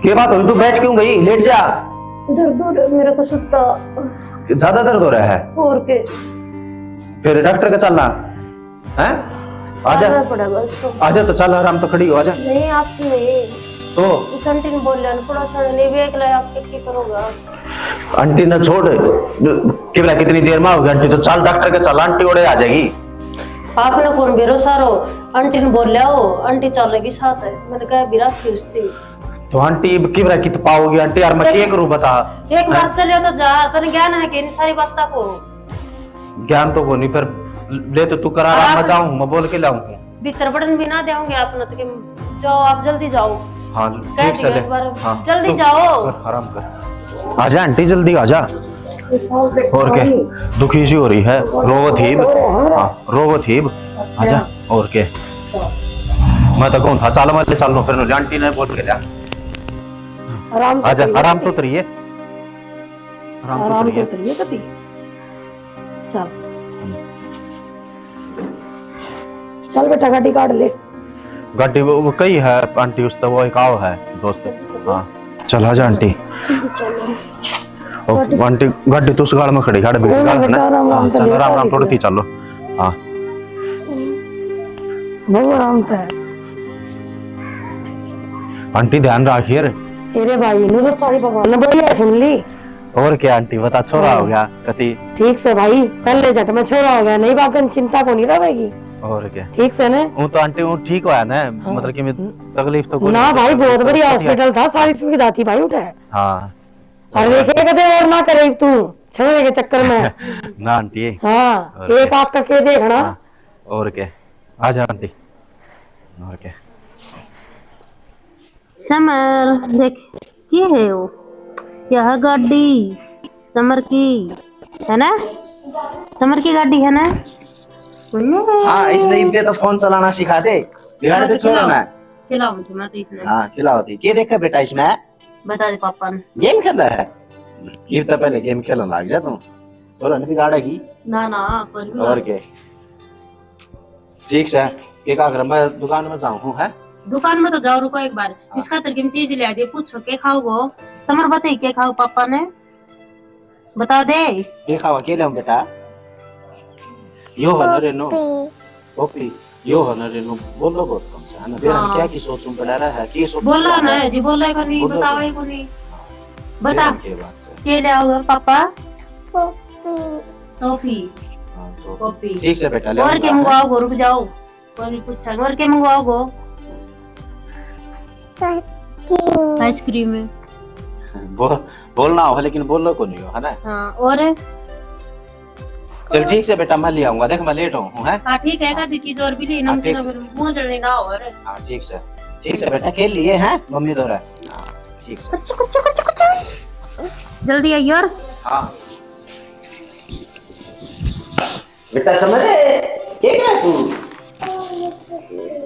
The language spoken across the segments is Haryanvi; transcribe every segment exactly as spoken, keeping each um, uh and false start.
ये बात हुई, तू बैठ क्यों गई? लेट जा। दर्द हो रहा है मेरे को, सुता। ज्यादा दर्द हो रहा है? और के? फिर डॉक्टर के चलना है। आजा। चलना पड़ेगा उसको। आजा तो चल, आराम तो, खड़ी हो, आजा। नहीं, आप नहीं। तो? उस आंटी ने बोल लिया, थोड़ा सा नहीं, वे एकला आप के, के करोगा? आंटी ने छोड़, किबला कितनी देर में होगी आंटी, तो चल डॉक्टर के चल, आंटी ओड़े आ जाएगी। आपने कौन भरोसा रो? आंटी ने बोल लिया हो, आंटी चलेगी साथ है, मैंने कहा भी राखी उसकी। तो आंटी इब किबरा कित पाओगी आंटी, यार मैं एक, के करूं बता? एक बार हैं? चलियो तो जा, तने ज्ञान है कि नहीं सारी बातों को? ज्ञान तो कोनी, पर ले तो तू करा, आप मैं जाऊं, मैं बोल के लाऊं। भीतर बड़न भी ना देंगे आप, ना तो कि जाओ, आप जल्दी जाओ। हाँ, कह ठीक से दिया ले। एक बार, हाँ, जल्दी तू जाओ। कर, आराम कर। आजा आंटी, जल्दी आजा। और के? दुखी सी हो रही है, रोवत ही। हाँ, रोवत ही। आजा। और के? मैं तो कहूँ था, चल मैं ले चलूँ, फिर आंटी ने बोल के जा। आराम तो आजा, करिए। आराम तो करिए। आराम तो आराम तो करिए। करिए कति। चल। चल बेटा, गाड़ी काट ले। गाड़ी वो, वो कही है आंटी, उस तो वो एक आओ है दोस्त। हाँ, चल आजा आंटी। ओ, आंटी, गाड़ी तो उस गाड़ में खड़ी, गाड़ी बेटी कोई ना गाड़ है ना? बेटा, आराम, आराम हाँ, तो चल, लेटा आराम, आराम, थोड़ी इसी। थी चलो। हाँ। बहुत आराम से है। आंटी, ध्यान रखिए रे। अरे भाई, नू तो थारी भगवान ने बढ़िया सुन ली। और क्या आंटी, बता, छोरा हो गया कति। ठीक से भाई, पहले झट में छोरा हो गया, नहीं बागन चिंता को नहीं रहेगी। और क्या? ठीक से ने? वो तो आंटी, वो ठीक हुआ ना, हाँ। मतलब कि मैं तकलीफ तो कोई ना नहीं, भाई, तकलीफ बहुत तो बढ़िया होती है। हॉस्पिटल था, सारी सुविधा थी भाई उठे। हाँ। अरे देखे कदे और ना करे तू छोरे के चक्कर में। ना आंटी। हाँ, और एक क्या? आँख का के देखना। हाँ, और क्या? आ जा आंटी। और क्या? समर, देख, के है वो? यह गाड़ी समर की है ना? समर की गाड़ी है ना? हाँ, इसने इबे तो फोन चलाना सिखा दे। बिगाड़ दे छोरा ना। खिलाओ थी मैं तो इसने। हाँ, खिलाओ थी। के देखा बेटा इसमें? बता दे पापा ने। गेम खेल रहा है? ये तो पहले गेम खेलने लग जा तू। थोड़ा नहीं बिगाड़ेगी। ना, ना, कोई नहीं। और के? ठीक से, के का कर, मैं दुकान में जाऊँ हूँ, है? दुकान में तो जाओ, रुको एक बार। हाँ। इस खातर की चीज ले आ दी, पूछो के खाओगो? समर बताई के खाओ पापा ने? बता दे। के खाओ, के ले बेटा? यो है ना रेनो? कॉपी। यो है ना रेनो, बोलो बहुत कम से, है ना? बेरा हाँ। क्या की सोच में पड़ा रहा है, की सोच बोला ना जी, बोला को नहीं, बोलो बताओ को नहीं। बता। बेरा के बात से। के ले आओगे पापा? कॉपी। टॉफी। हाँ, तो कॉपी। ठीक से बेटा, ले और आऊंगा, के है? मंगवाओगे, रुक जाओ। और भी पूछा, और के मंगवाओगे? आइसक्रीम। बोल, बोलना हो, लेकिन बोलो को नहीं हो, है ना? हाँ, और? चल ठीक से बेटा, मैं ले आऊंगा, देख मैं लेट हूँ, है? हाँ, ठीक है, एक आधी चीज और भी ले, हाँ, नमकीन ठीक से। और मुंह जलने ना हो, अरे। हाँ, ठीक से, ठीक से बेटा, खेल लिए हैं मम्मी दौरा। हाँ, ठीक से। कुछ, कुछ, कुछ, कुछ। जल्दी आइए और। हाँ। बेटा समरे, के क्या तू?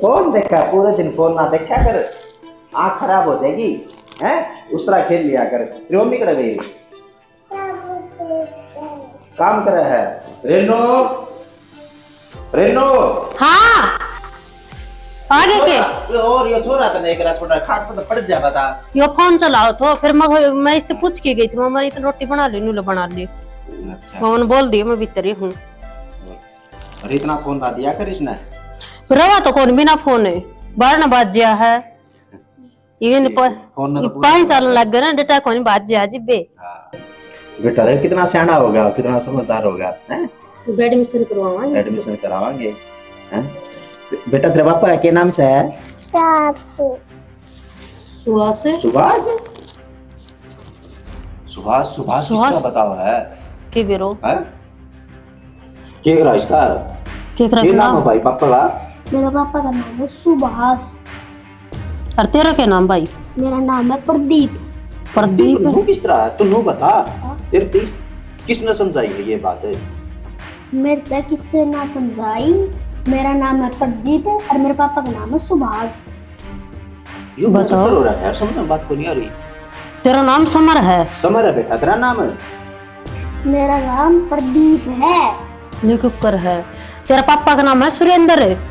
फोन देखा, पूरे दिन फोन ना देखा कर, आँख खराब हो जाएगी, हैं? उस तरह खेल लिया कर। तेरी मम्मी कहाँ गई? काम करे है। रेनो, रेनो। हाँ। आगे के? छोरा, और ये छोरा तो नहीं करा, छोटा खाट पर तो पड़ जाता था। यो फोन चलाओ थो, फिर मैं, मैं इससे पूछ के गई थी, "मामा, इतनी रोटी बना ली, नूले बना ली।" अच्छा। मामा ने बोल दिया, मैं भीतर ही हूँ। अरे, इतना फोन ला दिया कर इसने। रवा तो कौन बिना फोन है, बारह ना बाज गया है। इवन ये प-, फोन में तो ये पानी बोल चालन लग गया ना, डेटा कौन बाज गया जी बे। हाँ। बेटा देख, कितना सियाना होगा, कितना समझदार होगा, हैं? तो एडमिशन करवावांगे इसको। एडमिशन करावांगे, हैं? बे-, बेटा, तेरे पापा के नाम से है? चाची। सुभाष। सुभाष? सुभाष, सुभाष किस सुभाष? तरह बताओ है? के बेरो? हैं? के करा इसका? के करा ये के नाम नाम? है भाई पापा का? मेरा पापा का नाम है सुभाष। और तेरा क्या नाम भाई? मेरा नाम है प्रदीप। प्रदीप? तू किस तरह है? तू नू बता। हाँ? तेरे किस, किसने समझाई है ये बात है? मेरे तक किससे ना समझाई। मेरा नाम है प्रदीप और मेरे पापा का नाम है सुभाष। यो बताओ। हो रहा है यार, समझ में बात को नहीं आ रही। तेरा नाम समर है? समर है बेटा, तेरा नाम है? मेरा नाम प्रदीप है। लिख कर है। तेरा पापा का नाम है सुरेंद्र है।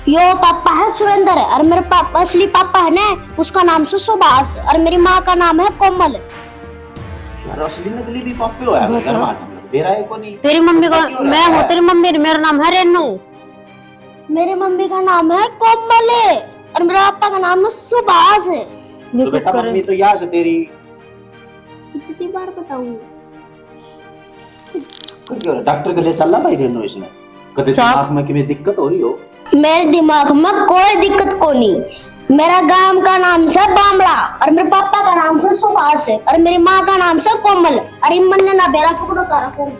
यो पापा है सुरेंद्र, और मेरे पापा, असली पापा है ना, उसका नाम से सुभाष, और मेरी माँ का नाम है कोमल। यार, असली नकली भी पापे होया, घर मार बेरा है कोनी। तेरी मम्मी का, मैं हूँ तेरी मम्मी, मेरा नाम है रेनू। मेरी मम्मी का नाम है कोमल है और मेरे पापा का नाम है सुभाष है। तो बेटा, मम्मी तो याद है तेरी। कितनी बार बताऊं? डॉक्टर के ले चलना भाई रेनू इसने। कदे दिमाग में किमें दिक्कत हो रही हो? मेरे दिमाग में कोई दिक्कत कोनी। मेरा गांव का नाम से बामला और मेरे पापा का नाम से सुभाष है और मेरी माँ का नाम से कोमल। अरे मन ने ना बेरा पकड़ो तारा को।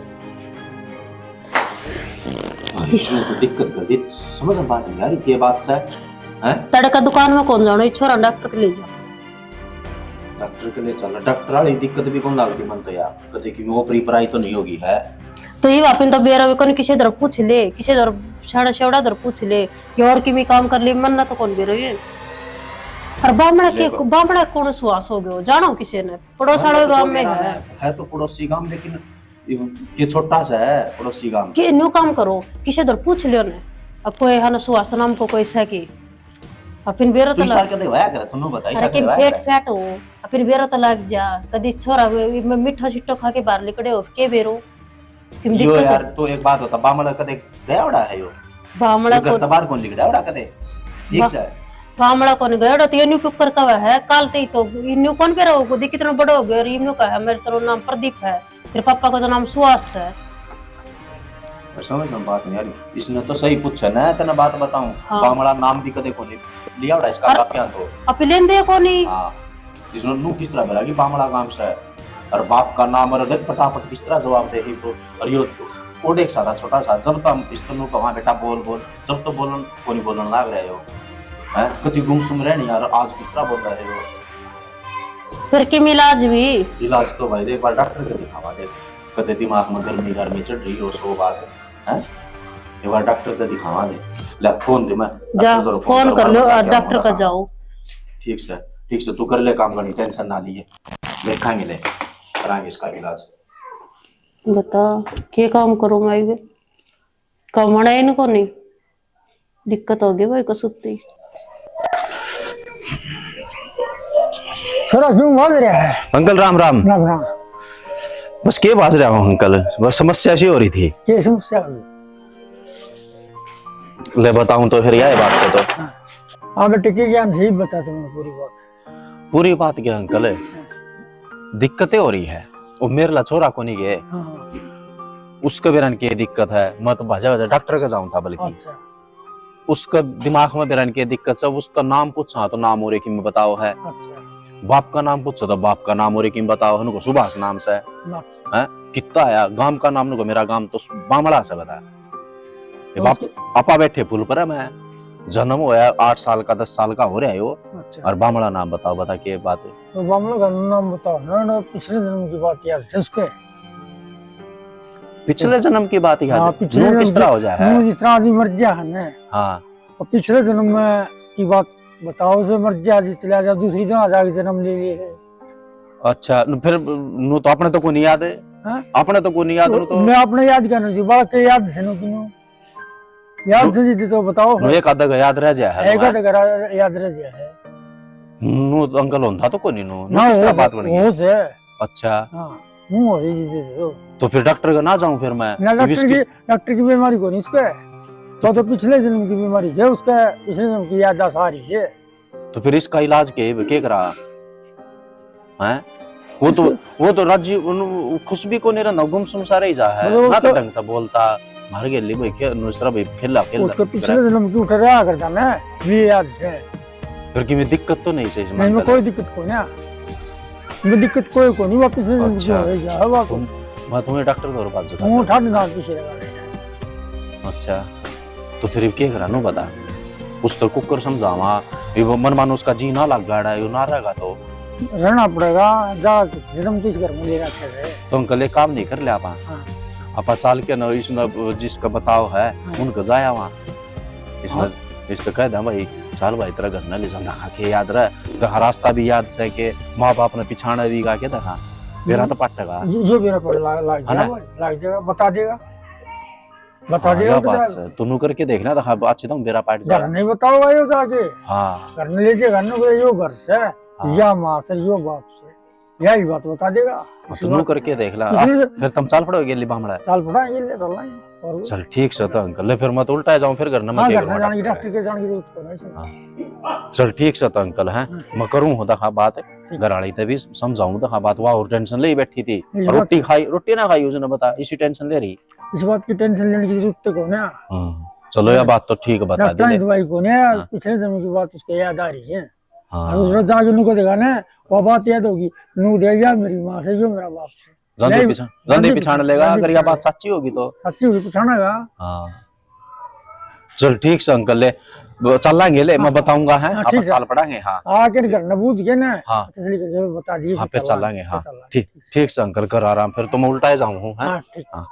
इसमें तो दिक्कत कर दी, समझ में बात नहीं आ रही, ये बात से, हैं? तड़का दुकान में कौन जानो, ये छोरा डॉक्टर के ले जा। डॉक्टर के ले चल, डॉक्टर वाली दिक्कत भी कौन लागती मन तो यार, कदे की ओपरी पराई तो नहीं होगी है। तो ये वापिन तो बेरा भी कौन, किसे धर पूछ ले, किसे धर छाड़ा छेवड़ा धर पूछ ले, ये और किमी काम कर ले, मन ना तो कौन बेरा ये। और बामड़ा के, बामड़ा कौन सुहास हो गयो, जानो किसे ने, पड़ोस वाले गांव में है। है तो पड़ोसी गांव, लेकिन के छोटा सा है पड़ोसी गांव। के न्यू काम करो, किसे धर पूछ लियो ने। अब कोई हन सुहास नाम को कोई सै की। अब फिर बेरो तो तू इसा लग- कदे होया करे, तू बता, इसा अरे कदे कि होया फेट करे? फेट हो, अब फिर बेरो तो लग जा। कदी छोरा वे, वे मीठा छिट्टो खा के बाहर लिकड़े हो, के बेरो? किम यो दिक्कत यार, है? तो एक बात होता, बामड़ा कदे गया उड़ा है यो? बामड़ा यो घर कौन? तो बाहर कौन लिकड़ा उड़ा कदे? ठीक बा-, से। बामड़ा कौन गया उड़ा, तो ये न्यू क्यों कर कहा है? काल ते ही तो ये न्यू कौन बेरा हो, खुद ही कितना बड़ा हो गया, और ये न्यू कहा है, मेरे तेरा नाम प्रदीप है। तेरे पापा का तो नाम सुहास है। पर समझ में बात नहीं आ रही। इसने तो सही पूछा ना, तने बात बताऊं, हाँ। बामड़ा नाम भी कदे कोनी लिया उड़ा इसका और बापियां तो। अपी लेंदे कोनी। हाँ। इसने नू किस तरह बेरा कि बामड़ा नाम से, और बाप का नाम, और देख फटाफट किस तरह जवाब दे ही तो। और यो ओडे एक सादा छोटा सा, जब तो हम इस तनु को, "हाँ बेटा बोल, बोल", जब तो बोलन कोनी बोलन लाग रहे हो, हैं? कति गुमसुम रहनी यार, आज किस तरह बोल रहे हो? फिर किम इलाज भी? इलाज तो भाई, एक बार डॉक्टर के दिखावा दे, कदे दिमाग में गर्मी गर्मी चढ़ रही हो, सो बात है, हैं? एक बार डॉक्टर के दिखावा दे। ले, फोन दे, मैं जा, डॉक्टर को फोन फोन कर करूँगा, लो, और क्या डॉक्टर का बताऊँ? जाओ। ठीक से, ठीक से, तू कर ले काम, घणी टेंशन ना लिए, देखांगे ले, करांगे इसका इलाज। बता, के काम करूँ मैं? कमाना इनको नहीं, दिक्कत होगी भाई कसूती। छोरा क्यों भाज रहा है? अंकल राम राम। राम राम। बस के भाज रहा हूँ अंकल, बस समस्या सी हो रही थी। के समस्या हो रही? ले बताऊं तो फिर यह बात से तो। हाँ। आगे टिके ज्ञान से ही बता दूंगा पूरी बात। पूरी बात क्या अंकल है? दिक्कतें हो रही है, वो मेरे ला छोरा को नहीं गए। हाँ। उसके बेरन की दिक्कत है, मैं तो भाजा भाजा डॉक्टर के जाऊं था बल्कि। अच्छा। उसके दिमाग में बेरन की दिक्कत से, उसका नाम पूछा तो नाम और एक ही में बताओ है। अच्छा। बाप का नाम पूछो तो बाप का नाम और एक ही में बताओ है, उनको सुभाष नाम से। अच्छा। हैं? कितना आया, गांव का नाम उनको, मेरा गांव तो बामड़ा से बता। ये बाप, उसके आपा बैठे पुल पर है, मैं जन्म होया आठ साल का, दस साल का हो रहा है वो। अच्छा। और बामड़ा नाम बताओ, बता के बात है? तो बामड़ा का नाम बताओ ना, ना पिछले जन्म की बात याद है उसके। पिछले जन्म की बात याद हाँ, है? पिछले नू जन्म किस तरह की, हो जाए है? नू जिस तरह आदमी मर गया है ना। हाँ। और पिछले जन्म में की बात बताओ, से मर गया जी, चला जा, दूसरी जगह जाके जन्म ले लिए है। अच्छा, न फिर नू तो अपने तो को नहीं याद है? हाँ? अपने तो को नहीं याद, तो नू तो मैं अपने याद करना जी, बालक के याद से नू की नू। याद नु-, से जी तो बताओ। नु एक आधा का याद रह जाए है, एक नु, आधा का रा-, याद रह जाए है। नु तो अंकल होंदा तो कोनी नु, नु ना, किस तरह होश, बात बन गई? होश है। अच्छा। हाँ, हूँ हो रही जी से। तो फिर डॉक्टर का ना जाऊं फिर मैं? ना, कि डॉक्टर की, डॉक्टर की बीमारी कोनी इसको है। तो, तो पिछले जन्म की बीमारी है उसका, पिछले जन्म की याद आ रही है। तो फिर इसका इलाज के, के करा? हैं? वो तो, वो तो राजी, उन-, खुश भी कोनी रहंदा, गुमसुम सा रह जा है। मतलब ना तो उसको ढंग से बोलता, मार गेली भाई, खे-, दूसरा भाई खेला, खेला उसको पिछले जन्म की उठ रहा करता ना, ये याद है। फिर की में दिक्कत तो नहीं सही से नहीं, मैं कोई दिक्कत को ना। मैं दिक्कत कोई को नहीं, वापस से अच्छा। हो जा, वापस। तुम, मैं तुम्हें डॉक्टर को और बात बता वो दूँ। ठंड ना पीछे लगा रहे हैं। अच्छा, तो फिर के करा नु बता? उस तो कुकर समझावा, ये वो मन मानो उसका जी ना लग गाड़ा, यो ना रहेगा तो। रहना पड़ेगा, जा जन्म तो इस घर में ले रखे है। तो अंकल, एक काम नहीं कर ले आपा? हाँ। आपा चाल के ना, इसने जिसका बताओ है, हाँ। उनका जाया वहाँ। इसने, हाँ। इस तो कह दे, भाई, चाल भाई, तेरा घर ना ले जाना, खा के याद रह, तेरा रास्ता भी याद से के माँ बाप ने पिछाना भी गा के देखा, मेरा हम्म। तो पट गा। ये, ये मेरा पट ला-, लाग है ना? जाएगा, लाग जाएगा, बता देगा। बता हाँ, देगा या बात। से। तू नू करके देख ना, तो हाँ, अच्छे तो बेरा पाट जाएगा। घर नहीं बताओ, आयो जाके। हाँ। घर नहीं लीजिए, घर नहीं बोले, यो घर से, हाँ। या माँ से, यो बाप से, यही बात बता देगा। हाँ, तू नू करके देख ला। फिर तुम चाल पड़ोगे ले बामड़ा। चाल पड़ा, ये ले चल रहा है। और चल ठीक से तो अंकल, ले फिर मैं तो उल्टा जाऊं, फिर घर ना मैं हाँ, घर ना जाने की, डॉक्टर के जाने की जरूरत को नहीं। हाँ। चल ठीक से तो अंकल, हैं? हाँ। मैं करूं हूं देखा बात, घर वाली ते भी समझाऊं देखा बात। वह और टेंशन ले ही बैठी थी, रोटी खाई, रोटी ना खाई उसने, बता, इसी टेंशन ले रही। इस बात की टेंशन लेने की जरूरत तो कोने। हाँ। चलो, यह बात तो ठीक बता दी। दवाई कोने, पिछले जन्म की बात उसके याद आ रही है। हाँ। और उसने जाके नू को देखा ना, वो बात याद होगी। नू देगा मेरी माँ से, यो मेरा बाप से। जांदे पिछाण लेगा, अगर यह बात सच्ची होगी तो। सच्ची होगी, पिछाणेगा। हाँ। चल ठीक से अंकल, ले चलांगे, ले मैं बताऊंगा, हैं? हाँ, आप चाल पड़ांगे। हाँ। आके घर न बूझ के ना, हाँ। तसली करके बता दिए, हाँ, फिर चलांगे। हाँ। ठीक, ठीक से अंकल, कर आराम, फिर तो मैं उल्टा ही जाऊं हूँ, हैं? हाँ, ठीक। हाँ।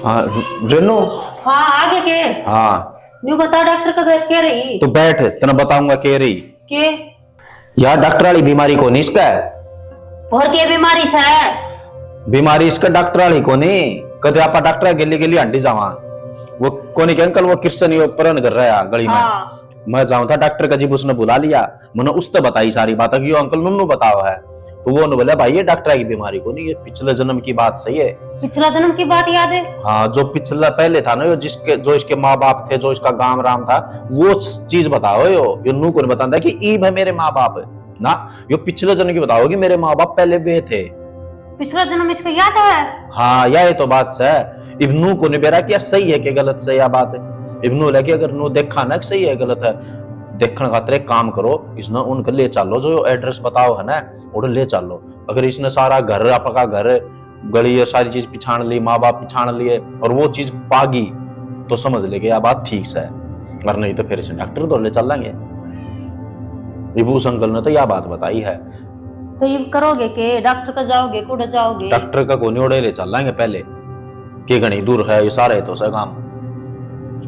हाँ, रेनू। हाँ, आगे के? हाँ। न्यू बता, डॉक्टर का गए कह रही? तो बैठ, तने बताऊंगा कह रही। के? यार, डॉक्टर वाली बीमारी कोनी इसका। और के बीमारी से? बीमारी इसका डॉक्टर वाली कोनी। कदे आपा डॉक्टर गेली गेली हंडी जावा। वो कोनी के अंकल, वो क्रिश्चियन यो प्रण कर रहा है गली में। हाँ। मैं जाऊं था डॉक्टर का, जिब उसने बुला लिया, मैंने उससे बताई सारी बात कि यो अंकल नुन्नू बताओ है। तो वो बोला, भाई, ये डॉक्टर की बीमारी कोनी, ये पिछले जन्म की बात सही है। पिछला जन्म की बात याद है? हाँ, जो पिछला पहले था ना, यो जिसके, जो इसके माँ बाप थे, जो इसका गांव राम था, वो चीज बताओ यो। यो नू कोनी बताता कि ईब है मेरे माँ बाप ना, यो पिछले जन्म की बताओ कि मेरे माँ बाप पहले वे थे। पिछला जन्म इसको याद है? हाँ, यही तो बात से। इब नू कोनी बेरा क्या सही है, क्या गलत से या बात। इब नू लगे अगर नू देखा ना कि सही है, गलत है, देखण खातर एक काम करो, इसने उनके ले चलो, जो एड्रेस बताओ है ना, उड़ ले चलो। अगर इसने सारा घर, आपका घर, गली, ये सारी चीज पिछाण ली, माँ बाप पिछाण लिए और वो चीज पागी, तो समझ ले कि यह बात ठीक से है, और नहीं तो फिर इसे डॉक्टर तो ले चलेंगे। इब उस अंकल ने तो यह बात बताई है। तो ये करोगे के? डॉक्टर का जाओगे, कुड़े जाओगे? डॉक्टर का कोनी, ओड़े ले चलेंगे पहले, के घणी दूर है, ये सारे तो से काम।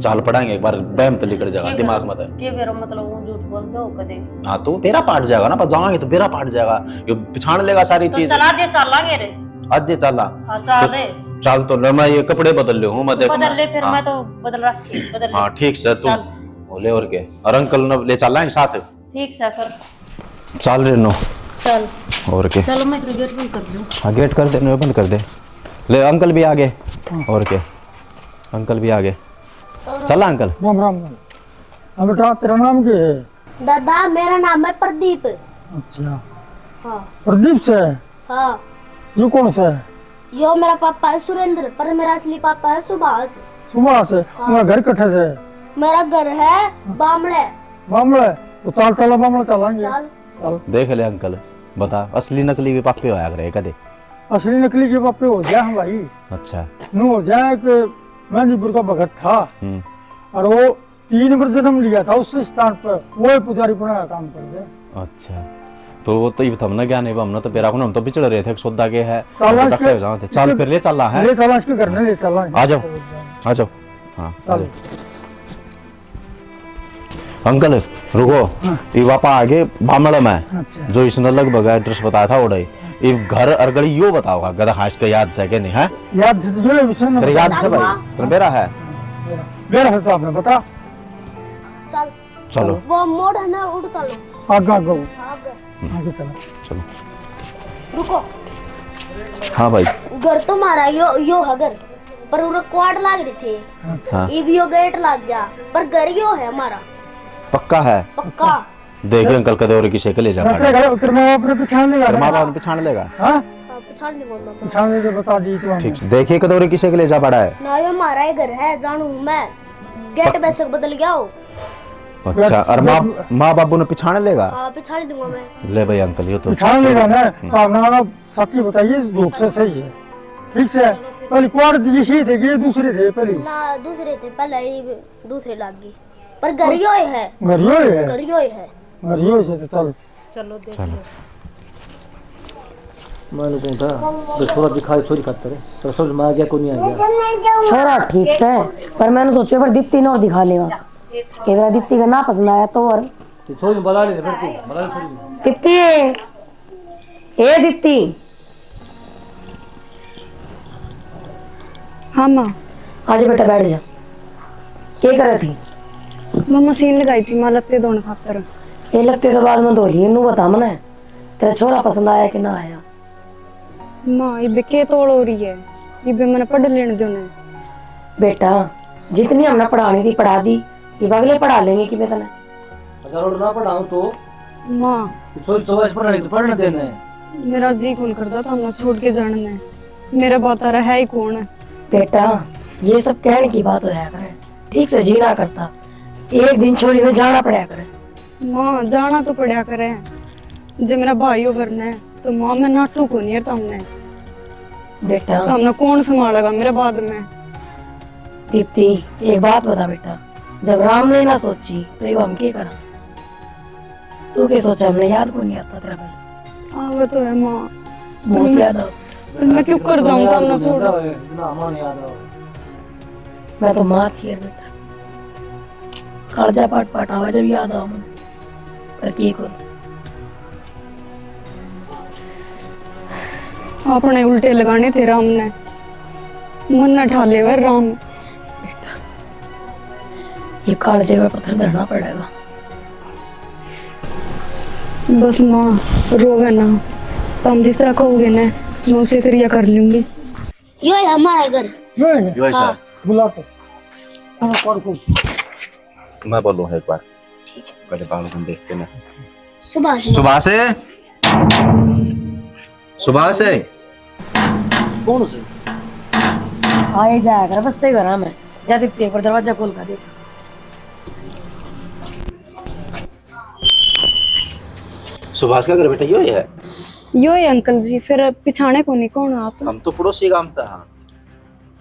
चाल पड़ांगे एक बार, बहम तो निकल जाएगा दिमाग में तो। के बेरा मतलब वो झूठ बोल दो कदे। हाँ, तो बेरा पाट जाएगा ना, पर जावांगे तो बेरा पाट जाएगा। यो पिछाण लेगा सारी तो चीज। चला दे, चलांगे रे। आज ये चाला? हाँ, चाल तो रे। चाल तो ले, मैं ये कपड़े बदल ले हूँ, मैं तू देखूँ बदल ले, फिर हाँ। मैं तो बदल रखी, बदल ले। हाँ, ठीक से, तू चल। वो ले और के। और अंकल ने ले चलेंगे साथ। ठीक से, फिर। चाल रे नू। चल। और के। चलो, मैं तेरे गेट बंद कर दूँ। हाँ, गेट कर दे, नू बंद कर दे। ले, अंकल भी आ गए। हाँ। और के। अंकल भी आ गए। चला अंकल? राम राम। हाँ बेटा, तेरा नाम क्या है? दादा, मेरा नाम है प्रदीप। अच्छा। हाँ। प्रदीप से? हाँ। यो कौन सा है? यो मेरा पापा है सुरेंद्र, पर मेरा असली पापा है सुभाष। सुभाष? हाँ। मेरा घर कट्ठे से? मेरा घर है बामले। बामले? तो चाल, चाल, बामले चलांगे। चल। चल। देख ले अंकल, बता, असली नकली के पापे होया करे कदे? असली नकली के पापे हो गया हम भाई। अच्छा। नू हो जाए कि मेहंदीपुर का भगत था। हम्म। और वो तीन बार जन्म लिया था उस स्थान पर, वो ही पुजारी पुराना काम कर दे। अच्छा, तो वो तो ये तो हमने ज्ञान है, हमने तो बेरा को, हम तो बिचड़ रहे थे, सौदा के है, चाला हम तो इसके, इकट्ठे हो जाते। चाल फिर ले चाला है। ले चाला इसके घर में, ले चाला। आ जाओ, आ जाओ। हाँ, आ चल। जाओ। अंकल, रुको। हाँ। ये पापा आगे बामड़ में, अच्छा। जो इसने लगभग एड्रेस बताया था, ओड़े। ये घर और गली यो बताओगा, गधा खास के याद से के नहीं है? याद से तो ये विषय में तेरे याद से भाई, तेरा बेरा है? मेरा है तो आपने बता। चल। चलो। वो मोड़ है ना, उड़ चलो। आगे, आगे। आगे। आगे चलो। चलो। रुको। हाँ भाई। घर तो हमारा यो, यो है घर, पर उरे क्वाड लाग रहे थे। हाँ। इब यो गेट लाग गया, पर घर यो है हमारा। पक्का है? पक्का। देखिए अंकल, कदे और किसे के ले जा रखे पाड़े। घर, तेरे माँ बाप ने पहचान लेगा? तेरे माँ बाप ने पहचान लेगा? हाँ? हाँ, पहचान लेगा माँ बाप। पहचान लेके बता दी तो हमें। ठीक, देखिए कदे और किसे के ले जा पाड़ा है? ना, यो हमारा ही घर है, जानू मैं। गेट बेशक बदल गया हो। अच्छा, और माँ, माँ बाबू ने पहचान लेगा? हाँ, पहचान दूंगा मैं। ले भाई अंकल, यो तो पहचान लेगा ना, हम्म। तो अपना सच्ची बताइए, झूठ से सही है। ठीक से? पहले क्वाड ये सही थे कि ये दूसरे थे पहले? ना, दूसरे थे, पहले ही दूसरे लाग गए। पर घर यो ही है। घर यो ही है? घर यो ही है। घर यो ही से तो चल। चलो देख चलो। लो। मैंने कहूँ था, बस थोड़ा दिखाई छोरी खातर, तो समझ में आ गया, को नहीं आ गया? छोरा ठीक है, पर मैंने सोचा पर दीप्ति ने और दिखा लेगा। एक बार दीप्ति का ना पसंद आया तो और। तो छोरी बुला ले, फिर तू बुला ले छोरी। दीप्ति। ए दीप्ति। हाँ माँ। आजा बेटा, बैठ जा। के करे थी? मैं मशीन लगाई थी माँ, लत्ते धोने खातर। ये लत्ते तो बाद में धो लिए, नू बता मने, तेरा छोरा पसंद आया कि ना आया? माँ, इबे के तोड़ हो रही है, इबे मने पढ़ लेने दो ने। बेटा, जितनी हमने पढ़ानी थी पढ़ा दी, ये अगले पढ़ा लेंगे कि मैं तने। अच्छा, और ना पढ़ाऊं तो? माँ। तो छोरी चौबीस पढ़ने तो पढ़ने देने। मेरा जी कौन करता था ना छोड़ के जाने ने। मेरा बातारा है ही कौन? बेटा, ये सब कहने की बात होया करे, ठीक से जी ना करता। एक दिन छोरी ने जाना पड़ा करे। माँ, जाना तो पड़ा करे। जे मेरा भाई हो घर ने, तो माँ, मैं नाटू को नहीं था हमने। बेटा। तो हमने कौन संभालेगा मेरे बाद में? दीप्ति, एक बात बता बेटा, जब राम ने ना सोची, तो ये हम के करा? तू के सोचा, हमने याद को नहीं आता तेरा भाई? हाँ, वो तो है माँ। बहुत मैं, याद आ। फिर मैं क्यों कर जाऊँ काम ना छोड़? इतना हमारे याद आ। मैं तो माँ थी यार बेटा। कालजा पाट पाट आवे जब याद आवे। पर की करूं? अपने उल्टे लगाने थे राम ने, मन न ठा लेवे राम। बेटा, ये कालजे में पत्थर धरना पड़ेगा। बस माँ, रोवे ना, तुम जिस तरह कहोगे ना, मैं उसी तरह कर लूंगी। यो है हमारा घर। यो है? यो है हाँ। सर। बुला तो। हाँ, कौन, कौन? मैं बोलूँ एक बार। पहले बाल हम देखते ना। सुभाष। सुभाष है? सुभाष है? कौन से? आए जाया कर बसते घर में। जा दीप्ति, एक बार दरवाजा खोल कर देख। सुभाष का घर बेटा यो है? यो है अंकल जी, फिर पिछाणे कोनी कौन आप? हम तो पड़ोसी गांव से हाँ।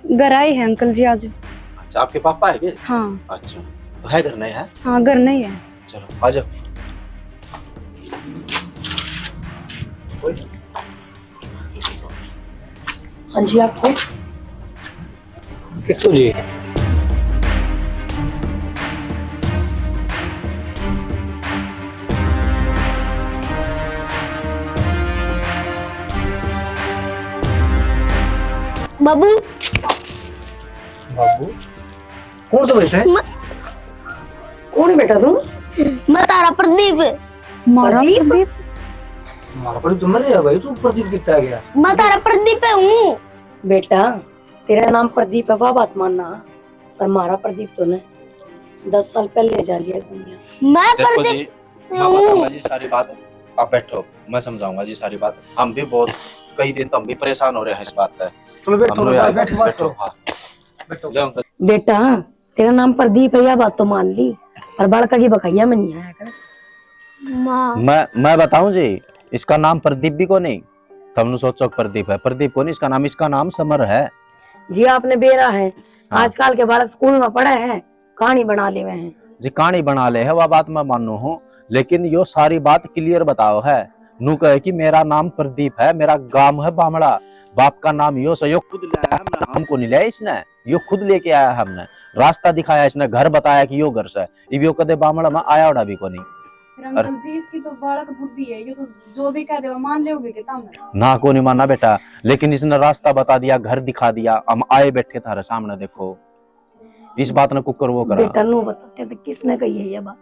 घर आए हैं अंकल जी आज। अच्छा, आपके पापा है क्या? हाँ। अच्छा, तो है घर नहीं है? हाँ, घर नहीं है। चलो, आ जाओ। हाँ जी, आपको किट्टू जी। बाबू। बाबू? कौन सा बेटा है? म- कौन है बेटा तू? मैं तारा प्रदीप। मारा प्रदीप? प्रदीप? मारा प्रदीप तो मर गया भाई, तू प्रदीप कितना आ गया? मैं तारा प्रदीप हूँ। बेटा, तेरा नाम प्रदीप है, वह बात मानना, पर मारा प्रदीप तो ने दस साल पहले जा लिया इस दुनिया। मैं देखो प्रदीप जी, मैं हूँ। बताऊंगा जी सारी बात, आप बैठो, मैं समझाऊंगा जी सारी बात। हम भी बहुत, कई दिन तो हम भी परेशान हो रहे हैं इस बात पे। चलो बैठो, हम लोग बैठो, यार, बैठो, बैठो, बैठो। हाँ। बैठो। ले अंकल। बेटा, तेरा नाम प्रदीप है, यह बात तो मान ली, पर बालका की बकैया में नहीं आया कर। माँ। मैं, मैं बताऊं जी, इसका नाम प्रदीप भी को नहीं। तुमने सोचो प्रदीप है, प्रदीप को नहीं, इसका नाम, इसका नाम समर है। जी, आपने बेरा है, हाँ। आजकल के बालक स्कूल में पढ़े हैं, कहानी बना ले हैं। जी, कहानी बना ले है, वह बात मैं मानू हूँ, लेकिन यो सारी बात clear बताओ है। नू कहे कि मेरा नाम प्रदीप है, मेरा गांव है बामड़ा, बाप का नाम यो से, यो खुद ले आया, हमने, हमको नहीं लिया इसने, यो खुद लेके आया हमने, रास्ता दिखाया इसने, घर बताया कि यो घर से। इब यो कदे बामड़ा में आया उड़ा भी कोनी। फिर अंकल जी, इसकी तो बालक बुद्धि है, ये तो जो भी कह दे, वो मान लेओगे कि तम? ना, को नहीं माना बेटा, लेकिन इसने रास्ता बता दिया, घर दिखा दिया, हम आए बैठे थारे सामने, देखो, इस बात ने कुकर वो करा। बेटा, नू बता, तेरे तो किसने कही है ये बात?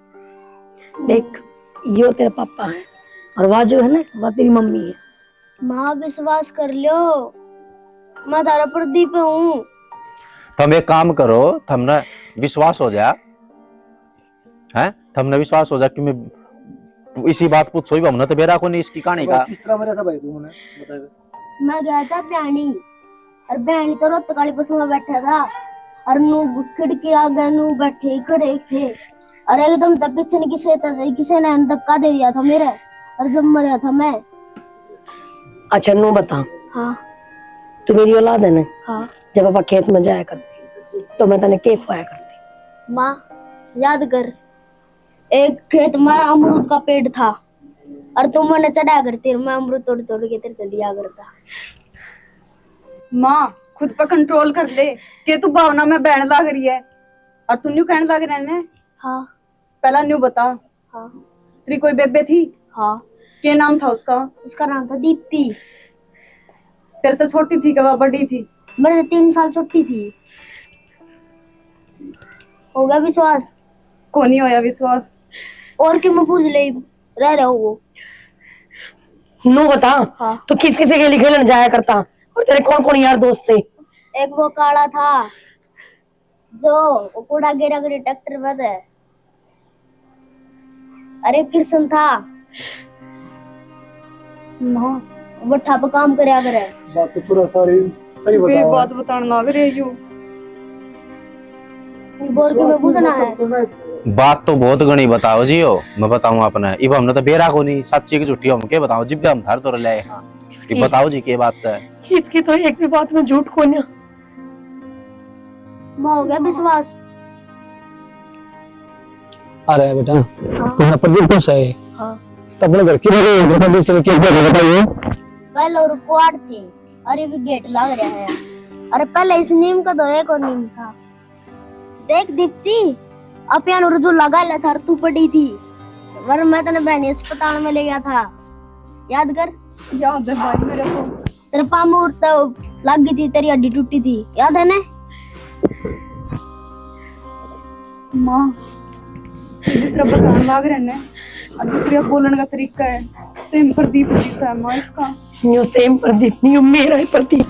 देख, यो तेरे पापा है, और वह जो है ना, वह तेरी मम्मी है। माँ, विश्वास कर लो, मैं थारा प्रदीप हूँ। तुम एक काम करो, थमने विश्वास हो जा, हैं? थमने विश्वास हो जा कि मैं इसी बात पूछो ही, हमने तो बेरा को नहीं इसकी कहानी का। किस तरह मरा था भाई, तू मने बता दे। मैं गया था भैणी, और भैणी तो रोत काली पशु में बैठा था, और नू खिड़की आगे नू बैठे खड़े थे, और एकदम तो पीछे ने किसे तो, किसे ने धक्का दे दिया था मेरे, और जब मरा था मैं। अच्छा, नू बता। हाँ। तू मेरी औलाद है ना? हाँ। जब पापा खेत में जाया करते, तो मैं तने के खुआया करती? माँ, याद कर, एक खेत में अमरूद का पेड़ था, और तू मने चढ़ा करती, और मैं अमरूद तोड़ तोड़ के तेरे को दिया करता। माँ, खुद पर control कर ले, के तू भावना में बहन लाग रही है, और तू न्यू कहने लाग रहा है ने? हाँ। पहला न्यू बता, हाँ। तेरी कोई बेबे थी? हाँ। क्या नाम था उसका? उसका नाम था दीप्ति। तेरे तो छोटी थी, कब बड़ी थी? मेरे से तीन साल छोटी थी। हो गया विश्वास? को नहीं होया विश्वास। और क्यों मैं पूछ ले, रह रहा वो। नो बता, हाँ। तो किस किस गेली खेलन जाया करता और तेरे कौन कौन यार दोस्त थे? एक वो काला था जो वो कूड़ा गिरा करे ट्रैक्टर में थे। अरे कृष्ण था। माँ, वो ठप काम करया करे। बात तो पूरा सारी सही वे बताओ। बात बताने लाग रहे हो। बोर के मैं बुझना है। बात तो बहुत घणी बताओ जी हो, मैं बताऊं आपने। इब हमने तो बेरा को नहीं, सच्ची की झूठी हम के बताओ, जिब हम थार तोर ले आए। हाँ। ये बताओ जी, के बात से? इसकी तो एक भी बात में झूठ कोन्या। माँ हो गया विश्वास। अरे बेटा, हाँ। तुम्हारा प्रदीप कौन सा है? हाँ। तो अपने घर की बात है, बेटा, दूसरे की बात बताइए। पहले और कुआड़ थे, अरे भी गेट लाग रहा है। अरे पहले इस नीम का दौरे को नीम था। देख दीप्ति, अपियान और जो लगा ले थार तू पड़ी थी, पर मैं तने बहनी अस्पताल में ले गया था, याद कर। याद है भाई मेरे को। तेरे पाँव में उड़ता लग गई थी, तेरी हड्डी टूटी थी, याद है ना? माँ, जिस तरह बताने लाग रहे ने, और जिस तरह बोलने का तरीका है, सेम प्रदीप जी सा है माँ इसका। यो सेम प्रदीप नहीं, यो मेरा ही प्रदीप।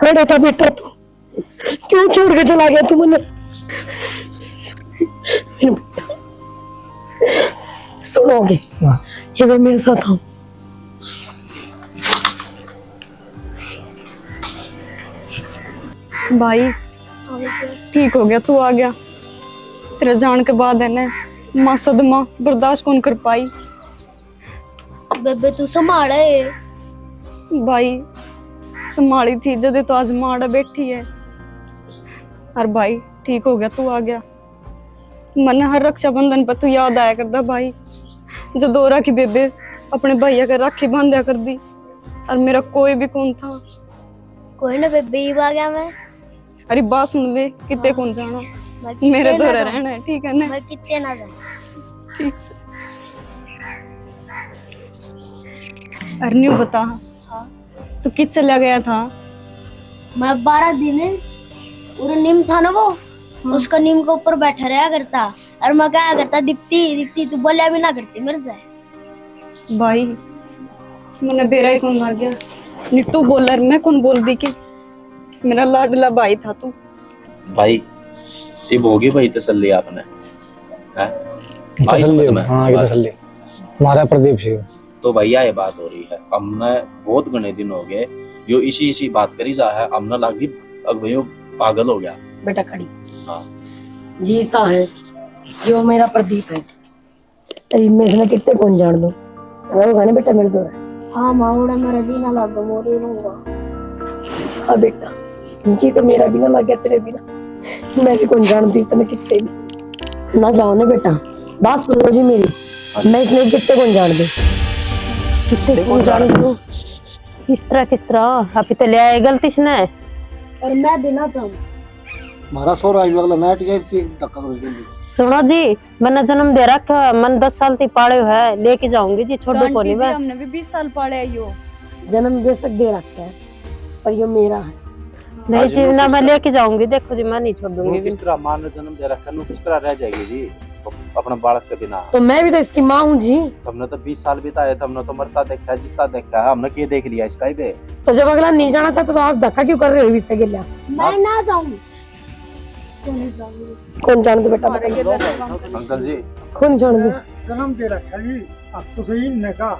कड़े था बेटा तू, क्यों छोड़ के चला गया तू मन्ने? मेरे बेटा, सुनोगे? हाँ। ये वो मेरे साथ आओ। भाई, ठीक हो गया, तू आ गया। तेरे जान के बाद है ना, माँ सदमा बर्दाश्त कौन कर पाई। बेबे, तू संभाले। भाई, संभाली थी जदे तो आज माँ आड़े बैठी है। और भाई, ठीक हो गया, तू आ गया। मन्ने हर रक्षाबंधन पर तू याद आया करदा भाई, जो दौरा की बेबे अपने भैया के राखी बांध्या कर दी, और मेरा कोई भी कौन था। कोई ना बेबे, इब आ गया मैं। अरे बात सुन ले, किते हाँ। कौन जाना, मैं किते मेरे ना दौरे जाऊं। रहना है, ठीक है ना? मैं किते ना जाऊं। ठीक से। अरे न्यू बता, हाँ। तू कित चला गया था? मैं बारह दिन उरे नीम था ना वो, हाँ। उसका नीम के ऊपर बैठा रहा करता, और मैं कहा करता, "दीप्ति, दीप्ति," तू बोलिया भी ना करती मेरे से। भाई, मैंने बेरा ही कौन मार गया, नहीं तू बोल, मैं कौन बोल दी कि मेरा लाडला भाई था तू। भाई, इब होगी भाई तसल्ली आपने, हैं? आई तसल्ली, समझ में? हाँ, ये बात। तसल्ली। मारा प्रदीप सिंह। तो भैया, ये बात हो रही है, हमने बहुत घणे दिन हो गए, यो इसी, इसी बात करी जा है, हमने लागी, अब भाई, यो पागल हो गया। बेटा खड़ी। हाँ। जी सा है, जो मेरा प्रदीप है। अरे, मैं इसने कितने कौन जान दूं? वो गाने बेटा मेरे तो है। हाँ, माँ, उड़ा मेरा जी ना लागे, मोरी रहूंगा। हाँ बेटा, जी तो मेरा भी ना लागे तेरे बिना। मैं भी कौन जान दूं इतने कितने भी। ना जाओ ना बेटा, बात सुनो जी मेरी। मैं इसने कितने कौन जान दूं, कितने कौन जान दूं। किस तरह, किस तरह? अभी तो ले आए गलती से ना। और मैं भी ना जाऊं। म्हारा सोरा आयु अगला नाट गया कि धक्का कर जल्दी। सुनो जी, मैंने जन्म दे रखा, मन दस साल ती पाले है, लेके जाऊंगी जी, छोड़ो कोनी मैं। हमने भी बीस साल पाले आयो। जन्म बेशक दे रखा है, पर यो मेरा है। नहीं जी, ना, मैं लेके जाऊंगी, देखो जी, मैं नहीं छोड़ दूंगी। किस तरह माँ ने जन्म दे रखा, नू किस तरह रह जाएगी जी अपना बालक के बिना? तो मैं भी तो इसकी माँ हूँ जी। हमने तो बीस साल बिताए, हमने तो मरता देखा है, जीता देखा है, हमने के देख लिया इसका ही बे? तो जब अगला नहीं जाना चाहता तो आप धक्का क्यों कर रहे हो इससे गिल्या? मैं ना जाऊं। कौन जान दो बेटा? अंकल जी। कौन जान दो? जन्म दे रखा जी, आप तो सही ने कहा।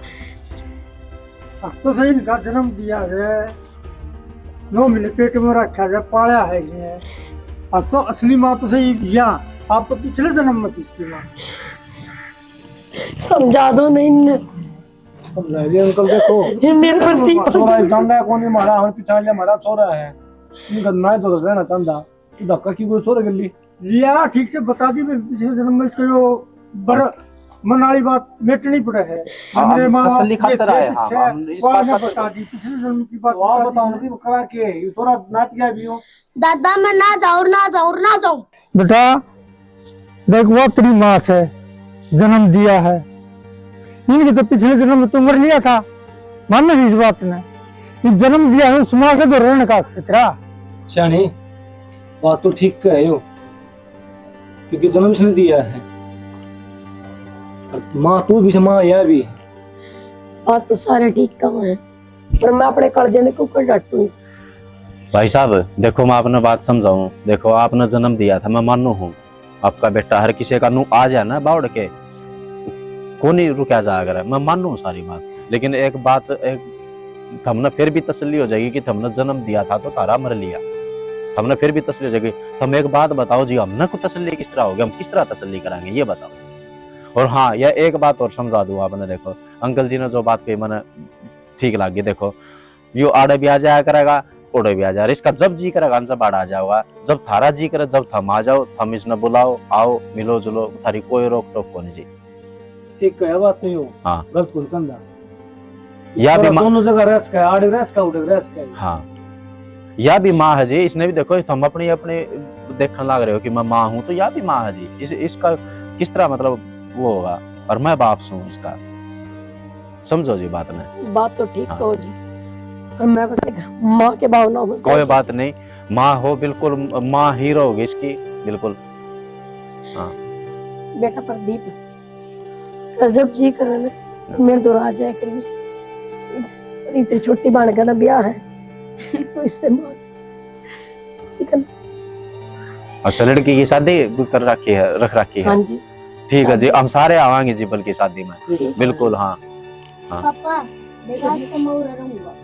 अब तो सही इनका जन्म दिया है, नौ महीने पेट में रखा है, पाला है ये। अब तो असली माँ तो सही या, आप तो पिछले जन्म में थी इसकी माँ। समझा दो ना इन्हें। समझा दिया अंकल, देखो। ये मेरे पर थी। छोरा जानता है कौन है हमारा, हम पिछाड़ लिया, हमारा छोरा है। इनका ना तो रहना चाहता। धक्का की कोई सोर गली लिया, ठीक से बता दी, मैं पिछले जन्म में इसको यो बर मन वाली बात मेटनी पड़े है। हाँ, मेरे हम माँ बाप तसल्ली के खातर थे आए, हाँ, पीछे, हम इस बात का बता दी, पिछले जन्म की बात तो आप बता दी। बताओ ना कि वो करा के, ये थोड़ा नाटिया भी हो। दादा, मैं ना जाऊं, ना जाऊं, ना जाऊं। बेटा, देख, वो तेरी माँ से, जन्म दिया है। इनके तो पिछले जन्म में तो मर लिया था, मानो इस बात ने। ये जन्म दिया है, सुना के तो रोने का अक्सर तेरा। स्याणी, बात तो ठीक कह हो, क्योंकि जन्म इसने दिया है। और माँ तू भी से, माँ यह भी। बात तो सारे ठीक कहो है, पर मैं अपने कालजे ने क्यों कर डांटूंगी? भाई साहब, देखो, मैं आपने बात समझाऊं। देखो, आपने जन्म दिया था, मैं मानू हूँ, आपका बेटा हर किसी का नू आ जाए ना बावड़ के, कोनी रुका जाया करे, मैं मानू हूँ सारी बात। लेकिन एक बात, एक, थमने फिर भी तसल्ली हो जाएगी कि थमने जन्म दिया था तो थारा मर लिया, थमने फिर भी तसल्ली हो जाएगी। तुम एक बात बताओ जी, हमने को तसल्ली किस तरह होगी, हम किस तरह तसल्ली कराएंगे, ये बताओ। और हाँ, यह एक बात और समझा दूँ आपने, देखो, अंकल जी ने जो बात कही, मैंने ठीक लग गई। देखो, यो आड़े भी आ जाया करेगा, ओड़े भी आ जाया, इसका जब जी करेगा ना, जब आड़े आ जाओगा, जब थारा जी करे, जब थम आ जाओ, थम इसने बुलाओ, आओ, मिलो जुलो, थारी कोई रोक टोक कोनी जी। ठीक है, बात तो यो। हाँ। गलत कोनी कहंदा। या भी पर मा- दोनों जगह रह सका है, आड़े रह सका, उड़े रह सका है। हाँ, या भी माँ है जी, इसने भी देखो, थम अपनी अपनी देखने लग रहे हो कि मैं माँ हूँ, तो या भी माँ है जी। इस इसका किस तरह, मतलब, वो होगा, और मैं बाप सूं इसका, समझो जी बात ने। बात तो ठीक हाँ। कहो जी, पर मैं बस एक माँ के भावना हूँ। कोई बात नहीं, माँ हो, बिल्कुल माँ ही रहोगी इसकी, बिल्कुल। बेटा प्रदीप, जब जी करे ना, मेरे दौरा आ जाया करिए। इतनी छोटी बहन का ना ब्याह है, तो इससे माँ जी, ठीक है ना? अच्छा, लड़की की शादी भी कर रखी है, रख रखी है? हाँ जी। ठीक है जी, शादी। हम सारे आवांगे जी बल्कि शादी में। ठीक है। बिल्कुल, हाँ। पापा, बेटा आज तो मैं उरे रहूंगा।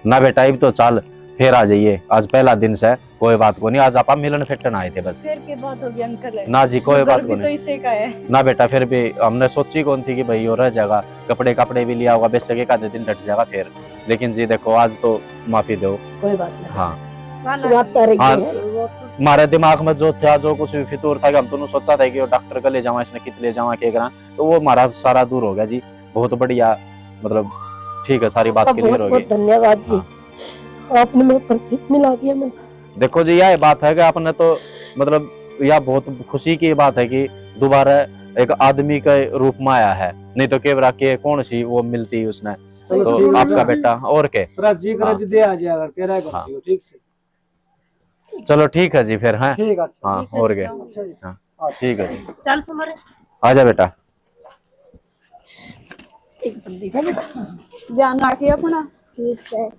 ना बेटा, इब तो चाल, फिर आ जाइए, आज पहला दिन से। कोई बात को नहीं, आज आप मिलन फिटन आए थे बस। फिर के बात होगी अंकल है। ना जी, कोई घर बात भी को तो नहीं। इसे का है। ना बेटा, फिर भी हमने सोची कौन थी कि भाई यो रह जाएगा, कपड़े कपड़े भी लिया होगा, बेशक एक आधे दिन डट जाएगा फिर, लेकिन जी देखो, आज तो माफी दो। कोई बात नहीं। हाँ। बात तो रही हाँ। है। हमारे दिमाग में जो था, जो कुछ भी फितूर था कि हम दोनों सोचा था कि वो डॉक्टर का ले जावा, इसने कित ले जावा, के करा, तो वो हमारा सारा दूर हो गया जी। बहुत बढ़िया, मतलब, ठीक है, सारी बात आपका क्लियर बहुत हो गई। बहुत धन्यवाद जी। हाँ। आपने मेरा प्रदीप मिला दिया मेरे। देखो जी, यह बात है कि आपने तो, मतलब, यह बहुत खुशी की बात है कि दोबारा एक आदमी के रूप में आया है, नहीं तो केवरा के कौन सी वो मिलती उसने। चलो, तो ठीक है आपका ना? बेटा और के। तेरा जी करे हाँ। जिदे आ जाया कर, तेरा ही हाँ। बच्ची हो, ठीक से। चलो ठीक है जी फिर, हैं? ठीक है, अच्छा। हाँ, और के। अच्छा जी। हाँ, ठीक है जी। चल समर, आजा बेटा। एक प्रदीप है बेटा। ध्यान रखिए अपना। ठीक है।